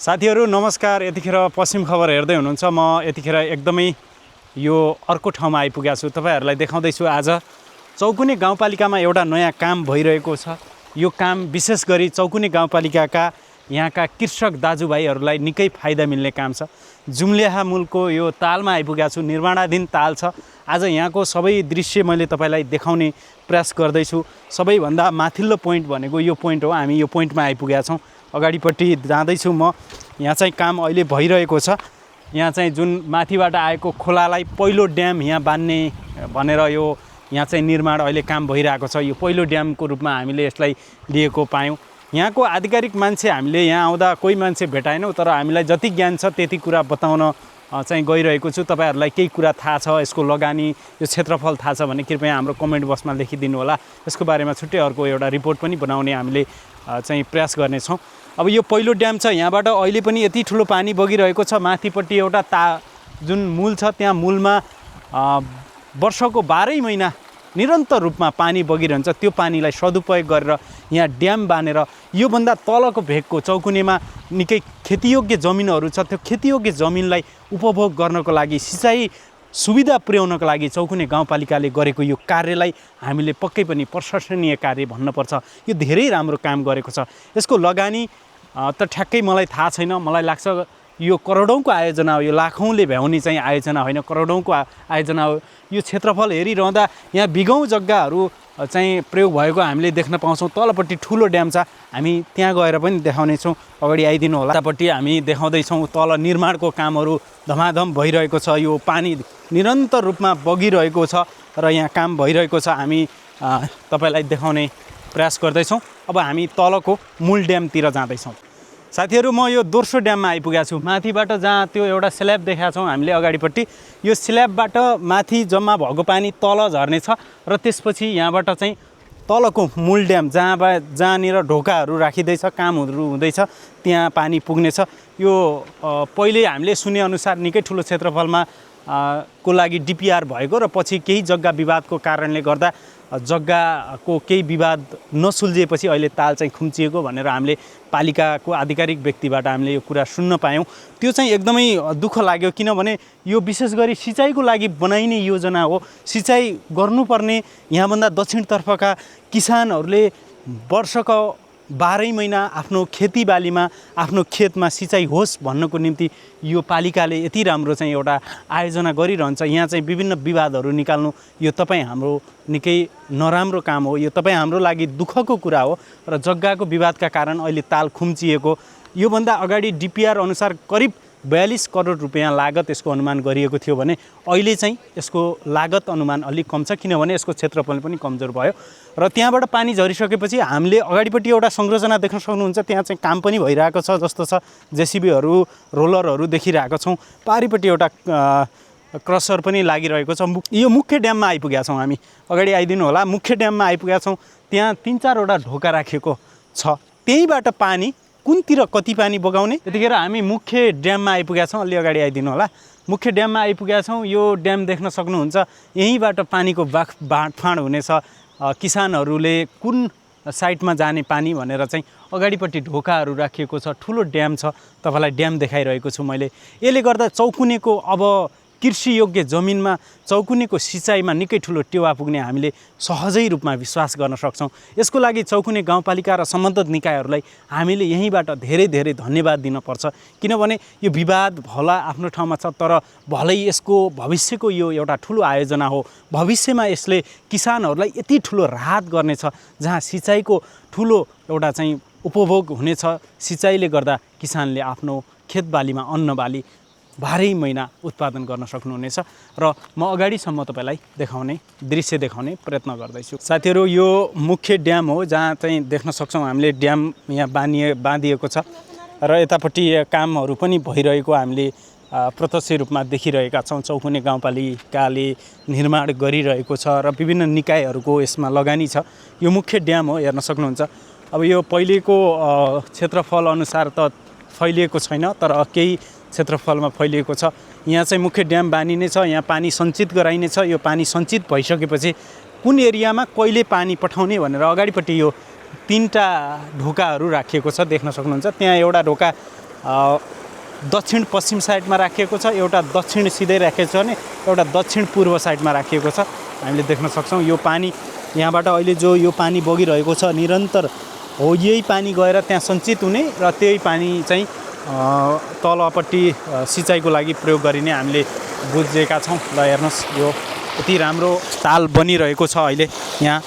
साथीहरु नमस्कार। यतिखेर पश्चिम खबर हेर्दै हुनुहुन्छ। म यतिखेर एकदमै यो अर्को ठाउँमा आइपुगेको छु। तपाईहरुलाई देखाउँदै छु। आज चौकुने गाउँपालिकामा एउटा नयाँ काम भइरहेको छ। यो काम विशेष गरी चौकुने गाउँपालिकाका यहाँका कृषक दाजुभाइहरुलाई निकै फाइदा मिल्ने काम छ। जुम्ल्याहा मूलको यो तालमा आइपुगेको छु। निर्माणाधीन ताल छ। आज यहाँको सबै दृश्य मैले तपाईलाई देखाउने प्रयास गर्दै छु। सबैभन्दा माथिल्लो पोइन्ट भनेको यो पोइन्ट हो। हामी यो पोइन्टमा आइपुगेका छौं। अगाडिपट्टि जाँदैछु म। यहाँ चाहिँ काम अहिले भइरहेको छ। यहाँ चाहिँ जुन माथिबाट आएको खोलालाई पहिलो ड्याम यहाँ बान्ने भनेर यो यहाँ चाहिँ निर्माण अहिले काम भइरहेको छ। यो पहिलो ड्यामको रूपमा हामीले यसलाई लिएको पायौं। यहाँको आधिकारिक मान्छे हामीले यहाँ आउँदा कोही मान्छे भेटाएनौं, तर हामीलाई जति ज्ञान छ त्यति कुरा बताउन चाहिँ गइरहेको छु। तपाईहरुलाई केही कुरा थाहा छ, यसको लगानी, यो क्षेत्रफल थाहा छ भने कृपया हाम्रो कमेन्ट बक्समा लेखिदिनु होला। यसको बारेमा छुट्टै अर्को एउटा रिपोर्ट पनि बनाउने हामीले चाहिँ प्रयास गर्ने छौं। अब यो पहिलो ड्याम छ। यहाँबाट अहिले पनि यति ठुलो पानी बगिरहेको छ। माथिपट्टि एउटा जुन मूल छ, त्यहाँ मूलमा वर्षको 12 महिना निरन्तर रूपमा पानी बगिरहन्छ। त्यो पानीलाई सदुपयोग गरेर यहाँ ड्याम बानेर यो भन्दा तलको भेगको चौकुनेमा निकै खेतीयोग्य जमिनहरू छ। त्यो खेतीयोग्य जमिनलाई उपभोग गर्नको लागि, सिँचाइ सुविधा पुर्याउनको लागि चौकुने गाउँपालिकाले गरेको यो कार्यलाई हामीले पक्कै पनि प्रशंसनीय कार्य भन्नुपर्छ। यो धेरै राम्रो काम गरेको छ। यसको लगानी त ठ्याक्कै मलाई थाहा छैन। मलाई लाग्छ यो करोडौंको आयोजना हो। यो लाखौंले भ्याउने चाहिँ आयोजना होइन, करोडौंको आयोजना हो। यो क्षेत्रफल हेरिरहँदा यहाँ बिगौँ जग्गाहरू चाहिँ प्रयोग भएको हामीले देख्न पाउँछौँ। तलपट्टि ठुलो ड्याम छ। हामी त्यहाँ गएर पनि देखाउने छौँ। अगाडि आइदिनु होला। यतापट्टि हामी देखाउँदै छौँ। तल निर्माणको कामहरू धमाधम भइरहेको छ। यो पानी निरन्तर रूपमा बगिरहेको छ र यहाँ काम भइरहेको छ। हामी तपाईलाई देखाउने प्रयास गर्दैछौँ। अब हामी तलको मूल ड्यामतिर जाँदैछौँ। साथीहरु, म यो दोस्रो ड्याममा आइपुगेको छु। माथिबाट जहाँ त्यो एउटा स्ल्याब देखाएको छौँ हामीले अगाडिपट्टि, यो स्ल्याबबाट माथि जम्मा भएको पानी तल झर्ने छ र त्यसपछि यहाँबाट चाहिँ तलको मूल ड्याम जहाँनिर ढोकाहरू राखिँदैछ, कामहरू हुँदैछ, त्यहाँ पानी पुग्नेछ। यो पहिले हामीले सुने अनुसार निकै ठुलो क्षेत्रफलमा को लागि डिपिआर भएको र पछि केही जग्गा विवादको कारणले गर्दा जग्गाको केही विवाद नसुल्झिएपछि अहिले ताल चाहिँ खुम्चिएको भनेर हामीले पालिकाको आधिकारिक व्यक्तिबाट हामीले यो कुरा सुन्न पायौं। त्यो चाहिँ एकदमै दुःख लाग्यो, किनभने यो विशेष गरी सिँचाइको लागि बनाइने योजना हो। सिँचाइ गर्नुपर्ने यहाँभन्दा दक्षिणतर्फका किसानहरूले वर्षको 12 महिना आफ्नो खेतीबालीमा, आफ्नो खेतमा सिँचाइ होस् भन्नको निम्ति यो पालिकाले यति राम्रो चाहिँ एउटा आयोजना गरिरहन्छ। यहाँ चाहिँ विभिन्न विवादहरू निकाल्नु यो तपाईँ हाम्रो निकै नराम्रो काम हो। यो तपाईँ हाम्रो लागि दुःखको कुरा हो र जग्गाको विवादका कारण अहिले ताल खुम्चिएको। योभन्दा अगाडि डिपिआर अनुसार करिब 42 करोड रुपैयाँ लागत यसको अनुमान गरिएको थियो भने अहिले चाहिँ यसको लागत अनुमान अलिक कम छ, किनभने यसको क्षेत्रफल पनि कमजोर भयो। र त्यहाँबाट पानी झरिसकेपछि हामीले अगाडिपट्टि एउटा संरचना देख्न सक्नुहुन्छ। त्यहाँ चाहिँ काम पनि भइरहेको छ जस्तो छ। जेसिबीहरू, रोलरहरू देखिरहेको छौँ। पारिपट्टि एउटा क्रसर पनि लागिरहेको छ। यो मुख्य ड्याममा आइपुगेका छौँ हामी। अगाडि आइदिनु होला। मुख्य ड्याममा आइपुगेका छौँ। त्यहाँ 3-4 वटा ढोका राखेको छ। त्यहीबाट पानी कुनतिर कति पानी बगाउने। त्यतिखेर हामी मुख्य ड्याममा आइपुगेका छौँ। अलि अगाडि आइदिनु होला। मुख्य ड्याममा आइपुगेका छौँ। यो ड्याम देख्न सक्नुहुन्छ। यहीँबाट पानीको बाँडफाँड हुनेछ। किसानहरूले कुन साइडमा जाने पानी भनेर चाहिँ अगाडिपट्टि ढोकाहरू राखिएको छ। ठुलो ड्याम छ। तपाईलाई ड्याम देखाइरहेको छु मैले। यसले गर्दा चौकुनेको अब कृषियोग्य जमिनमा चौकुनेको सिँचाइमा निकै ठुलो टेवा पुग्ने हामीले सहजै रूपमा विश्वास गर्न सक्छौँ। यसको लागि चौकुने गाउँपालिका र सम्बन्धित निकायहरूलाई हामीले यहीँबाट धेरै धेरै धन्यवाद दिनुपर्छ, किनभने यो विवाद भला आफ्नो ठाउँमा छ, तर भलै यसको भविष्यको यो एउटा ठुलो आयोजना हो। भविष्यमा यसले किसानहरूलाई यति ठुलो राहत गर्नेछ, जहाँ सिँचाइको ठुलो एउटा चाहिँ उपभोग हुनेछ। सिँचाइले गर्दा किसानले आफ्नो खेतबालीमा अन्नबाली 12 महिना उत्पादन गर्न सक्नुहुनेछ। र म अगाडिसम्म तपाईलाई दृश्य देखाउने प्रयत्न गर्दैछु। साथीहरु, यो मुख्य ड्याम हो जहाँ चाहिँ देख्न सक्छौँ हामीले ड्याम यहाँ बाँधिएको छ र यतापट्टि कामहरू पनि भइरहेको हामीले प्रत्यक्ष रूपमा देखिरहेका छौँ। चौकुने गाउँपालिकाले निर्माण गरिरहेको छ र विभिन्न निकायहरूको यसमा लगानी छ। यो मुख्य ड्याम हो, हेर्न सक्नुहुन्छ। अब यो पहिलेको क्षेत्रफल अनुसार त फैलिएको छैन, तर केही क्षेत्रफलमा फैलिएको छ। यहाँ चाहिँ मुख्य ड्याम बानिने छ। यहाँ पानी सञ्चित गराइनेछ। यो पानी सञ्चित भइसकेपछि कुन एरियामा कहिले पानी पठाउने भनेर अगाडिपट्टि यो 3टा ढोकाहरू राखिएको छ, देख्न सक्नुहुन्छ। त्यहाँ एउटा ढोका दक्षिण पश्चिम साइडमा राखिएको छ, एउटा दक्षिण सिधै राखिएको छ भने एउटा दक्षिण पूर्व साइडमा राखिएको छ। हामीले देख्न सक्छौँ यो पानी यहाँबाट अहिले जो यो पानी बगिरहेको छ निरन्तर हो, यही पानी गएर त्यहाँ सञ्चित हुने र त्यही पानी चाहिँ तलपट्टि सिँचाइको लागि प्रयोग गरिने हामीले बुझेका छौँ। ल हेर्नुहोस् यो यति राम्रो ताल बनिरहेको छ अहिले यहाँ।